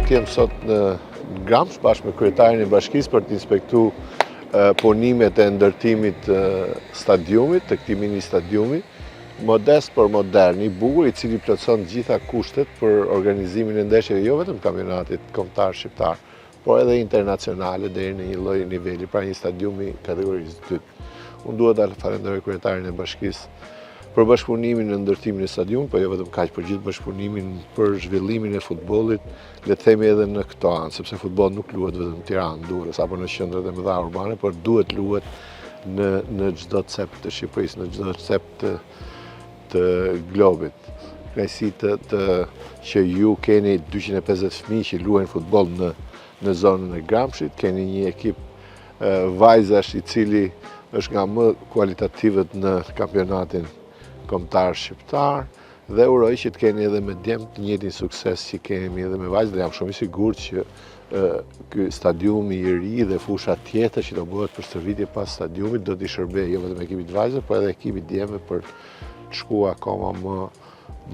të jem sot në Gramsh bashkë me kryetarin e bashkisë për të inspektu punimet e ndërtimit të stadiumit, të këtij mini stadiumi, modest por modern, i bukur, i cili plotëson të gjitha kushtet për organizimin e ndeshjeve jo vetëm kampionatit kombëtar shqiptar, por edhe internacionale deri në një lloj niveli, pra një stadium i kategorisë së dytë. Unë dua ta falenderoj kryetarin e bashkisë për bashkëpunimin në ndërtimin e stadiumit, po jo vetëm kaq, për gjithë bashkëpunimin për zhvillimin e futbollit, le të themi edhe në këto anë, sepse futboll nuk luhet vetëm në Tiranë, Durrës apo në qendrat e mëdha urbane, por duhet luhet në në çdo cep të Shqipërisë, në çdo cep të të globit. Kënaqësi të, të që ju keni 250 fëmijë që luajnë futboll në në zonën e Gramshit, keni një ekip vajzash i cili është nga më kualitativët në kampionatin kombëtar shqiptar dhe uroj që të keni edhe me djem të njëjtin sukses që kemi edhe me vajzat dhe jam shumë i sigurt që ky stadiumi i ri dhe fusha tjetër që do bëhet për stërvitje pas stadiumit do t'i shërbejë jo vetëm ekipit vajzave, por edhe ekipit djemve për të shkuar akoma më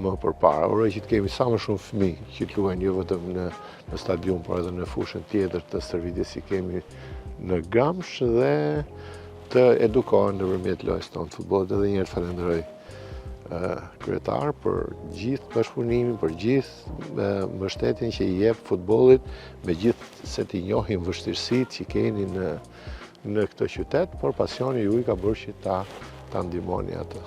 më përpara. Uroj që të kemi sa më shumë fëmijë që të luajnë jo vetëm në në stadium, por edhe në fushën tjetër të stërvitjes që kemi në Gramsh dhe të edukohen nëpërmjet lojës tonë të futbollit. Edhe një herë falenderoj kryetar për gjithë bashkëpunimin, për gjithë mbështetjen që i jep futbollit, megjithëse t'i njohim vështirësitë që keni në në këtë qytet, por pasioni juaj ka bërë që ta ta ndihmoni atë.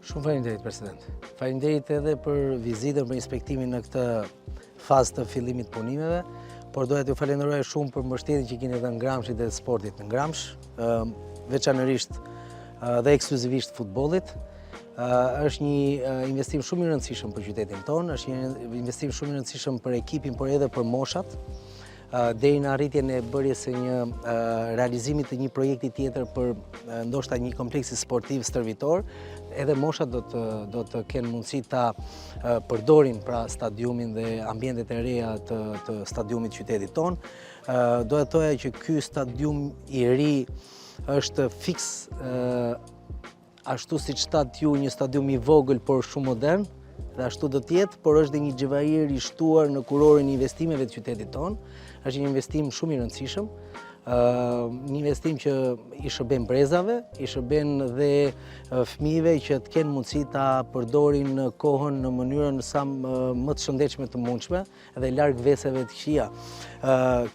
Shumë faleminderit president. Faleminderit edhe për vizitën, për inspektimin në këtë fazë të fillimit të punimeve, por doja t'ju falenderoja shumë për mbështetjen që keni dhënë Gramshit dhe sportit në Gramsh, veçanërisht dhe ekskluzivisht futbollit. Është një investim shumë i rëndësishëm për qytetin tonë, është një investim shumë i rëndësishëm për ekipin, por edhe për moshat, deri në arritjen e bërjes së një realizimit të një projekti tjetër për ndoshta një kompleksi sportiv stërvitor, edhe moshat do të do të kenë mundësi ta përdorin pra stadiumin dhe ambientet e reja të të stadiumit të qytetit tonë. Do të thoja që ky stadium i ri është fiks ashtu siç thatë ju një stadium i vogël, por shumë modern, dhe ashtu do të jetë, por është dhe një xhevahir i shtuar në kurorën e investimeve të qytetit tonë. Është një investim shumë i rëndësishëm, një investim që i shërben brezave, i shërben dhe fëmijëve që të kenë mundësi ta përdorin kohën në mënyrën sa më të shëndetshme të mundshme dhe larg veseve të këqija.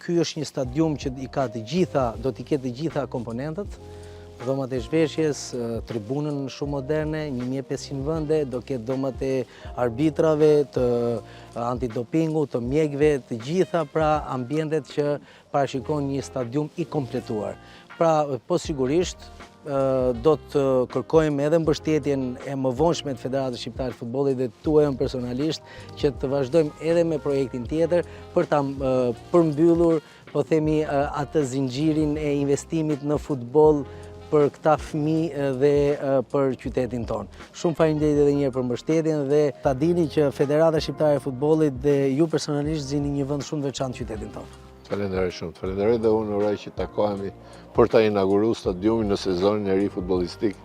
Ky është një stadium që i ka të gjitha, do t'i ketë të gjitha komponentët, dhomat e zhveshjes, tribunën shumë moderne, 1500 vende, do ketë dhomat e arbitrave, të antidopingut, të mjekëve, të gjitha pra ambientet që parashikon një stadium i kompletuar. Pra, po sigurisht, do të kërkojmë edhe mbështetjen e mëvonshme të Federatës Shqiptare të Futbollit dhe tuajën personalisht që të vazhdojmë edhe me projektin tjetër për ta përmbyllur, po themi, atë zinxhirin e investimit në futboll për këta fëmijë dhe për qytetin tonë. Shumë faleminderit edhe një herë për mbështetjen dhe ta dini që Federata Shqiptare e Futbollit dhe ju personalisht zini një vend shumë të veçantë në qytetin tonë. Falenderoj shumë. Falenderoj dhe unë uroj që takohemi për ta inauguruar stadiumin në sezonin e ri futbollistik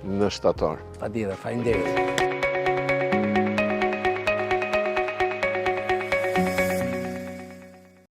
në shtator. Patjetër, faleminderit.